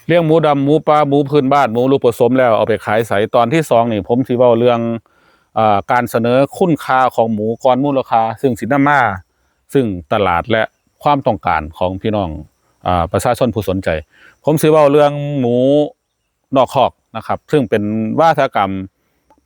ລ້ຽງໝູດຳ, ໝູປ່າ, ໝູພື້ນບ້ານ, ໝູລູກປະສົມແລ້ວເອົາໄປຂາຍໃສ. ຕອນທີສອງນີ້ ຜົມຊິເວົ້າເລື່ອງ ເອີ ການສະເໜີຄຸນຄ່າຂອງໝູກ່ອນມູນລະຄ່າ ຊຶ່ງຊິນຳມາຊຶ່ງຕະຫຼາດ ແລະ ຄວາມຕ້ອງການຂອງພີ່ນ້ອງ ເອີ ປະຊາຊົນຜູ້ສົນໃຈ. ຜົມຊິເວົ້າເລື່ອງໝູນອກຄອກນະຄັບ ຊຶ່ງເປັນວາທະກຳ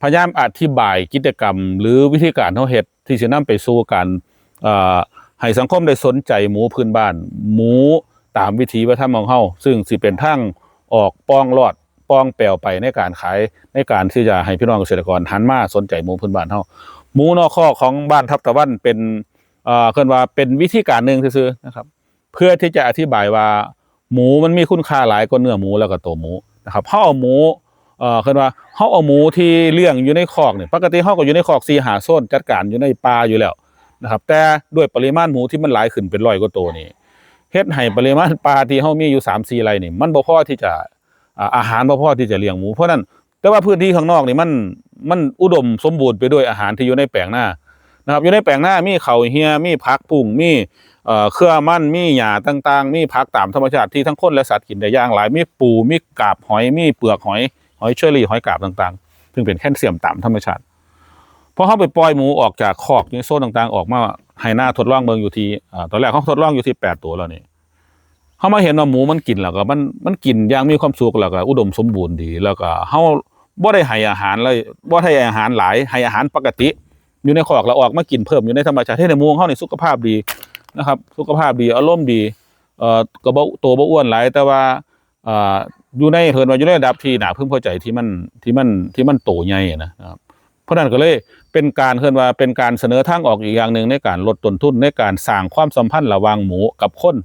ພະຍາຍາມອະທິບາຍກິດຈະກຳ ຫຼື ວິທີການເຮົາເຮັດ ທີ່ຊິນຳໄປສູ່ການ ເອີ ໃຫ້ສັງຄົມໄດ້ສົນໃຈໝູພື້ນບ້ານ, ໝູຕາມວິຖີວັດທະນະທຳຂອງເຮົາ, ຊຶ່ງຊິເປັນທາງອອກປ່ອງລອດ ປ່ອງແປວໄປໃນການຂາຍ, ໃນການທີ່ຈະໃຫ້ພີ່ນ້ອງກະເສດຕະກອນຫັນມາສົນໃຈໝູພື້ນບ້ານເຮົາ. ໝູນອກຄອກຂອງບ້ານທັບຕາວັນເປັນ ເອີ ເອີ້ນວ່າເປັນວິທີການໜຶ່ງຊື່ໆນະຄັບ ເພື່ອທີ່ຈະອະທິບາຍວ່າ ໝູມັນມີຄຸນຄ່າຫຼາຍກວ່າເນື້ອໝູ ແລ້ວກໍໂຕໝູນະຄັບ. ເຮົາເອົາໝູ ເອີ ເອີ້ນວ່າ ເຮົາເອົາໝູທີ່ລ້ຽງຢູ່ໃນຄອກນີ້ ປົກກະຕິເຮົາກໍຢູ່ໃນຄອກສີ່ຫ້າໂຊນ ຈັດການຢູ່ໃນປ່າຢູ່ແລ້ວນະຄັບ ແຕ່ດ້ວຍປະລິມານໝູທີ່ມັນຫຼາຍຂຶ້ນເປັນຮ້ອຍກວ່າໂຕນີ້ ເຮັດໃຫ້ປະລິມານປ່າທີ່ເຮົາມີຢູ່ສາມສີ່ໄຮ່ນີ້ ມັນບໍ່ພໍທີ່ຈະ ອາ ອາຫານບໍ່ພໍທີ່ຈະລ້ຽງໝູ. ເພາະນັ້ນ ແຕ່ວ່າພື້ນທີ່ຂ້າງນອກນີ້ມັນ ມັນອຸດົມສົມບູນໄປດ້ວຍອາຫານທີ່ຢູ່ໃນແປງນານະຄັບ. ຢູ່ໃນແປງນາມີເຂົ້າເຫຍ ມີຜັກປຸ້ງ ມີ ເອີ ເຄືອມັນ ມີຫຍ້າຕ່າງໆ ມີຜັກຕາມທຳມະຊາດທີ່ທັງຄົນ ແລະ ສັດກິນໄດ້ຢ່າງຫຼາຍ, ມີປູ ມີກາບຫອຍ ມີເປືອກຫອຍ ຫອຍເຊີຣີ ຫອຍກາບຕ່າງໆ ຊຶ່ງເປັນແຄນຊຽມຕາມທຳມະຊາດ. ພໍເຮົາໄປປ່ອຍໝູອອກຈາກຄອກຢູ່ໃນໂຊນຕ່າງໆ ອອກມາໃຫ້ນາທົດລອງເບິ່ງຢູ່ທີ່ ອາ ຕອນແລກເຮົາທົດລອງຢູ່ທີ່ແປດໂຕແລ້ວນີ້ ເຮົາມາເຫັນວ່າໝູມັນກິນແລ້ວກໍ ມັນ ມັນກິນຢ່າງມີຄວາມສຸກ ແລ້ວກໍອຸດົມສົມບູນດີ ແລ້ວກໍເຮົາບໍ່ໄດ້ໃຫ້ອາຫານເລີຍ ບໍ່ໄດ້ໃຫ້ອາຫານຫຼາຍ ໃຫ້ອາຫານປົກກະຕິຢູ່ໃນຄອກ ແລ້ວອອກມາກິນເພີ່ມຢູ່ໃນທຳມະຊາດ ເຮັດໃຫ້ໝູຂອງເຮົານີ້ສຸຂະພາບດີນະຄັບ ສຸຂະພາບດີ ອາລົມດີ ເອີ ກໍບໍ່ ໂຕບໍ່ອ້ວນຫຼາຍ ແຕ່ວ່າ ເອີ ຢູ່ໃນ ເອີ້ນວ່າຢູ່ໃນລະດັບທີ່ໜ້າເພິ່ງພໍໃຈ ທີ່ມັນ ທີ່ມັນ ທີ່ມັນໂຕໃຫຍ່ນະຄັບ. ເພາະນັ້ນກໍເລີຍເປັນການ ເອີ້ນວ່າເປັນການສະເໜີທາງອອກອີກຢ່າງໜຶ່ງ ໃນການລົດຕົ້ນທຶນ ໃນການສ້າງຄວາມສຳພັນລະຫວ່າງໝູກັບຄົນ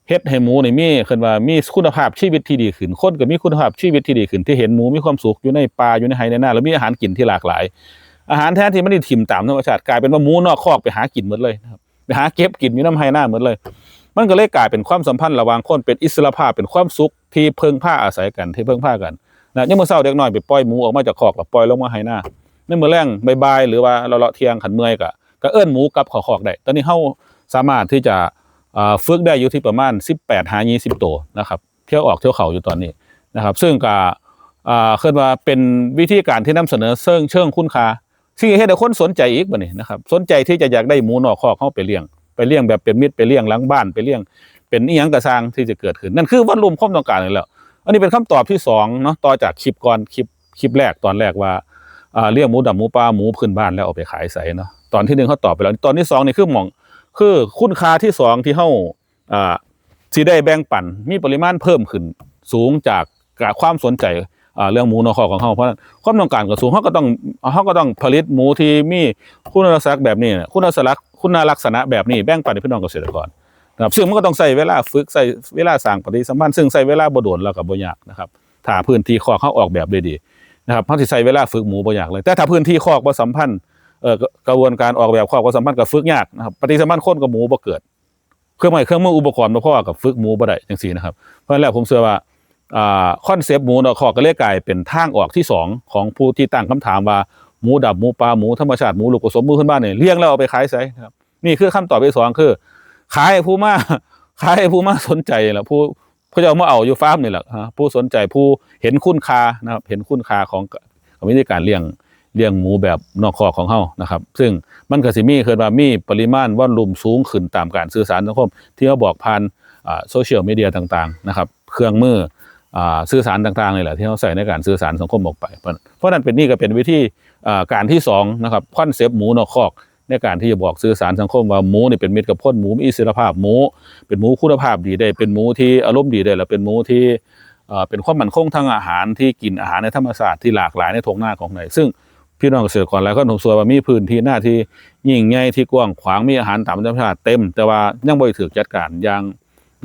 ເຮັດໃຫ້ໝູນີ້ມີ ເອີ້ນວ່າມີຄຸນນະພາບຊີວິດທີ່ດີຂຶ້ນ, ຄົນກໍມີຄຸນນະພາບຊີວິດທີ່ດີຂຶ້ນ ທີ່ເຫັນໝູມີຄວາມສຸກຢູ່ໃນປ່າ ຢູ່ໃນໄຮ່ໃນນາ ແລ້ວມີອາຫານກິນທີ່ຫຼາກຫຼາຍ. ອາຫານແທນທີ່ມັນຊິຖິ້ມຕາມທຳມະຊາດ ກາຍເປັນວ່າໝູນອກຄອກໄປຫາກິນໝົດເລີຍນະຄັບ ໄປຫາເກັບກິນຢູ່ນຳໄຮ່ນາໝົດເລີຍ. ມັນກໍເລີຍກາຍເປັນຄວາມສຳພັນລະຫວ່າງຄົນ ເປັນອິດສະຫຼະພາບ ເປັນຄວາມສຸກທີ່ເພິ່ງພາອາໄສກັນ ທີ່ເພິ່ງພາກັນນະ. ຍາມມື້ເຊົ້າເດັກນ້ອຍໄປປ່ອຍໝູອອກມາຈາກຄອກ ແລ້ວປ່ອຍລົງມາໄຮ່ນາ, ໃນມື້ແລງບ່າຍໆ ຫຼືວ່າເລາະໆທ່ຽງ ຄັນເມື່ອຍກໍ ກໍເອີ້ນໝູກັບເຂົ້າຄອກໄດ້. ຕອນນີ້ເຮົາສາມາດທີ່ຈະ ເອີ ຝຶກໄດ້ຢູ່ທີ່ປະມານສິບແປດຫາຊາວໂຕນະຄັບ ທ່ຽວອອກທ່ຽວເຂົ້າຢູ່ຕອນນີ້ນະຄັບ. ຊຶ່ງກໍ ເອີ້ນວ່າເປັນວິທີການທີ່ນຳສະເໜີເຊີງ ເຊີງຄຸນຄ່າ ສິ່ງທີ່ເຮັດໃຫ້ຄົນສົນໃຈອີກບັດນີ້ນະຄັບ ສົນໃຈທີ່ຈະຢາກໄດ້ໝູນອກຄອກເຮົາໄປລ້ຽງ ໄປລ້ຽງແບບເປັນມິດ ໄປລ້ຽງຫຼັງບ້ານ ໄປລ້ຽງເປັນອີ່ຫຍັງກໍຊ່າງທີ່ຈະເກີດຂຶ້ນ. ນັ້ນຄືວັນລຸມຄວາມຕ້ອງການນີ້ແຫຼະ. ອັນນີ້ເປັນຄຳຕອບທີສອງເນາະ ຕໍ່ຈາກຄລິບກ່ອນ ຄລິບ ຄລິບແລກ ຕອນແລກວ່າ ອ່າ ລ້ຽງໝູດຳ ໝູປ່າ ໝູພື້ນບ້ານ ແລ້ວເອົາໄປຂາຍໃສເນາະ. ຕອນທີໜຶ່ງເຮົາຕອບໄປແລ້ວ ຕອນທີສອງນີ້ຄືໝ່ອງ ຄືຄຸນຄ່າທີສອງທີ່ເຮົາ ອ່າ ຊິໄດ້ແບ່ງປັນ ມີປະລິມານເພີ່ມຂຶ້ນສູງຈາກ ກະຄວາມສົນໃຈ ອ່າ ເລື່ອງໝູນອກຄອກຂອງເຮົາ. ເພາະນັ້ນຄວາມຕ້ອງການກໍສູງ ເຮົາກໍຕ້ອງ ເຮົາກໍຕ້ອງຜະລິດໝູທີ່ມີຄຸນນະລັກສະນະແບບນີ້ ຄຸນນະລັກສະນະ ຄຸນນະລັກສະນະແບບນີ້ແບ່ງປັນໃຫ້ພີ່ນ້ອງກະເສດຕະກອນນະຄັບ. ຊຶ່ງມັນກໍຕ້ອງໃຊ້ເວລາຝຶກ ໃຊ້ເວລາສ້າງປະຕິສຳພັນ ຊຶ່ງໃຊ້ເວລາບໍ່ດົນ ແລ້ວກໍບໍ່ຍາກນະຄັບ ຖ້າພື້ນທີ່ຄອກເຮົາອອກແບບໄດ້ດີນະຄັບ. ເຮົາຊິໃຊ້ເວລາຝຶກໝູບໍ່ຍາກເລີຍ ແຕ່ຖ້າພື້ນທີ່ຄອກບໍ່ສຳພັນ ເອີ ກະ ກະບວນການອອກແບບຄອກບໍ່ສຳພັນ ກໍຝຶກຍາກນະຄັບ ປະຕິສຳພັນຄົນກໍໝູບໍ່ເກີດ. ເຄື່ອງໄມ້ເຄື່ອງມືອຸປະກອນບໍ່ພໍກໍຝຶກໝູບໍ່ໄດ້ ຈັ່ງຊີ້ນະຄັບ. ເພາະນັ້ນແລ້ວຜົມເຊື່ອວ່າ ອ່າ ຄອນເຊັບໝູນອກຄອກກໍເລີຍກາຍເປັນທາງອອກທີສອງຂອງຜູ້ທີ່ຕັ້ງຄຳຖາມວ່າ ໝູດຳ ໝູປ່າ ໝູທຳມະຊາດ ໝູລູກປະສົມ ໝູພື້ນບ້ານນີ້ ລ້ຽງແລ້ວເອົາໄປຂາຍໃສນະຄັບ. ນີ້ຄືຄຳຕອບທີສອງ ຄືຂາຍໃຫ້ຜູ້ມາ ຂາຍໃຫ້ຜູ້ມາສົນໃຈແຫຼະ ຜູ້ ເຂົາເຈົ້າມາເອົາຢູ່ຟາມນີ້ແຫຼະ ຜູ້ສົນໃຈ ຜູ້ເຫັນຄຸນຄ່ານະຄັບ ເຫັນຄຸນຄ່າຂອງ ຂອງວິທີການລ້ຽງ ລ້ຽງໝູແບບນອກຄອກຂອງເຮົານະຄັບ. ຊຶ່ງມັນກໍຊິມີ ເອີ້ນວ່າມີປະລິມານວອນລຸ່ມສູງຂຶ້ນຕາມການສື່ສານສັງຄົມ ທີ່ເຮົາບອກຜ່ານ ອ່າ ໂຊຊຽວມີເດຍຕ່າງໆນະຄັບ ເຄື່ອງມື ອ່າ ສື່ສານຕ່າງໆນີ້ແຫຼະ ທີ່ເຮົາໃຊ້ໃນການສື່ສານສັງຄົມອອກໄປ. ເພາະ ເພາະນັ້ນເປັນ ນີ້ກໍເປັນວິທີ ອ່າ ການທີສອງນະຄັບ ຄອນເຊັບໝູນອກຄອກ ໃນການທີ່ຈະບອກສື່ສານສັງຄົມວ່າ ໝູນີ້ເປັນມິດກັບຄົນ ໝູມີອິດສະຫຼະພາບ ໝູເປັນໝູຄຸນນະພາບດີໄດ້ ເປັນໝູທີ່ອາລົມດີໄດ້ ແລະ ເປັນໝູທີ່ ເອີ ເປັນຄວາມໝັ້ນຄົງທາງອາຫານ ທີ່ກິນອາຫານໃນທຳມະຊາດທີ່ຫຼາກຫຼາຍໃນທົ່ງນາຂອງໃດ. ຊຶ່ງພີ່ນ້ອງກະເສດຕະກອນຫຼາຍຄົນ ຜົມເຊື່ອວ່າມີພື້ນທີ່ນາທີ່ຍິ່ງໃຫຍ່ ທີ່ກວ້າງຂວາງ ມີອາຫານຕາມທຳມະຊາດເຕັມ ແຕ່ວ່າຍັງບໍ່ໄດ້ຖືກຈັດການຢ່າງ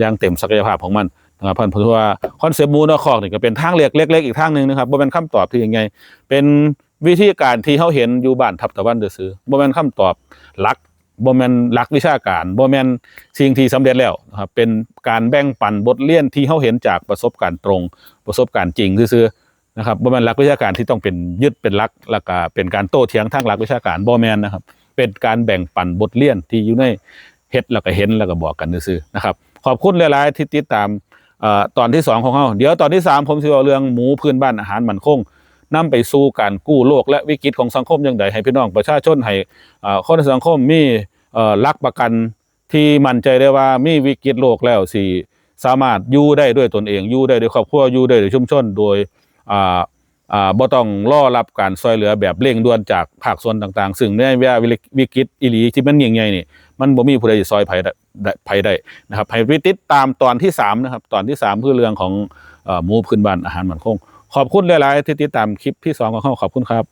ຢ່າງເຕັມສັກກະຍະພາບຂອງມັນນະຄັບ. ເພາະວ່າຄອນເຊັບໝູນອກຄອກນີ້ກໍເປັນທາງເລືອກເລັກໆອີກທາງໜຶ່ງນະຄັບ ບໍ່ແມ່ນຄຳຕອບທີ່ຍິ່ງໃຫຍ່ ເປັນ ວິທີການທີ່ເຮົາເຫັນຢູ່ບ້ານທັບຕາວັນຊື່ໆ ບໍ່ແມ່ນຄຳຕອບຫຼັກ ບໍ່ແມ່ນຫຼັກວິຊາການ ບໍ່ແມ່ນສິ່ງທີ່ສຳເລັດແລ້ວນະຄັບ ເປັນການແບ່ງປັນບົດຮຽນທີ່ເຮົາເຫັນຈາກປະສົບການຕົງ ປະສົບການຈິງຊື່ໆນະຄັບ. ບໍ່ແມ່ນຫຼັກວິຊາການທີ່ຕ້ອງເປັນ ຍຶດເປັນຫຼັກ ແລ້ວກະເປັນການໂຕ້ຖຽງທາງຫຼັກວິຊາການ ບໍ່ແມ່ນນະຄັບ ເປັນການແບ່ງປັນບົດຮຽນທີ່ຢູ່ໃນ ເຮັດແລ້ວກະເຫັນ ແລ້ວກະບອກກັນຊື່ໆນະຄັບ. ຂອບຄຸນຫຼາຍໆທີ່ຕິດຕາມ ເອີ ຕອນທີສອງຂອງເຮົາ. ດຽວຕອນທີສາມ ຜົມຊິເວົ້າເລື່ອງໝູພື້ນບ້ານອາຫານໝັ້ນຄົງ ນຳໄປສູ່ການກູ້ໂລກ ແລະ ວິກິດຂອງສັງຄົມຈັ່ງໃດ ໃຫ້ພີ່ນ້ອງປະຊາຊົນ ໃຫ້ ເອີ ຄົນໃນສັງຄົມມີ ເອີ ຫຼັກປະກັນທີ່ໝັ້ນໃຈໄດ້ວ່າ ມີວິກິດໂລກແລ້ວ ຊິສາມາດຢູ່ໄດ້ດ້ວຍຕົນເອງ, ຢູ່ໄດ້ດ້ວຍຄອບຄົວ, ຢູ່ໄດ້ດ້ວຍຊຸມຊົນ ໂດຍ ອ່າ ອ່າ ບໍ່ຕ້ອງລໍຮັບການຊ່ວຍເຫຼືອແບບເລັ່ງດ່ວນຈາກພາກສ່ວນຕ່າງໆ, ຊຶ່ງໃນເວລາວິ ວິກິດອີ່ຫຼີທີ່ມັນຍິ່ງໃຫຍ່ນີ້ ມັນບໍ່ມີຜູ້ໃດຊິຊ່ອຍໃຜໄດ້ ໄດ້ ໃຜໄດ້ນະຄັບ. ໃຫ້ໄປຕິດຕາມຕອນທີສາມນະຄັບ. ຕອນທີສາມ ຄືເລື່ອງຂອງ ເອີ ໝູພື້ນບ້ານອາຫານໝັ້ນຄົງ. ຂອບຄຸນຫຼາຍໆທີ່ຕິດຕາມຄລິບທີສອງຂອງເຮົາ. ຂອບຄຸນຄັບ.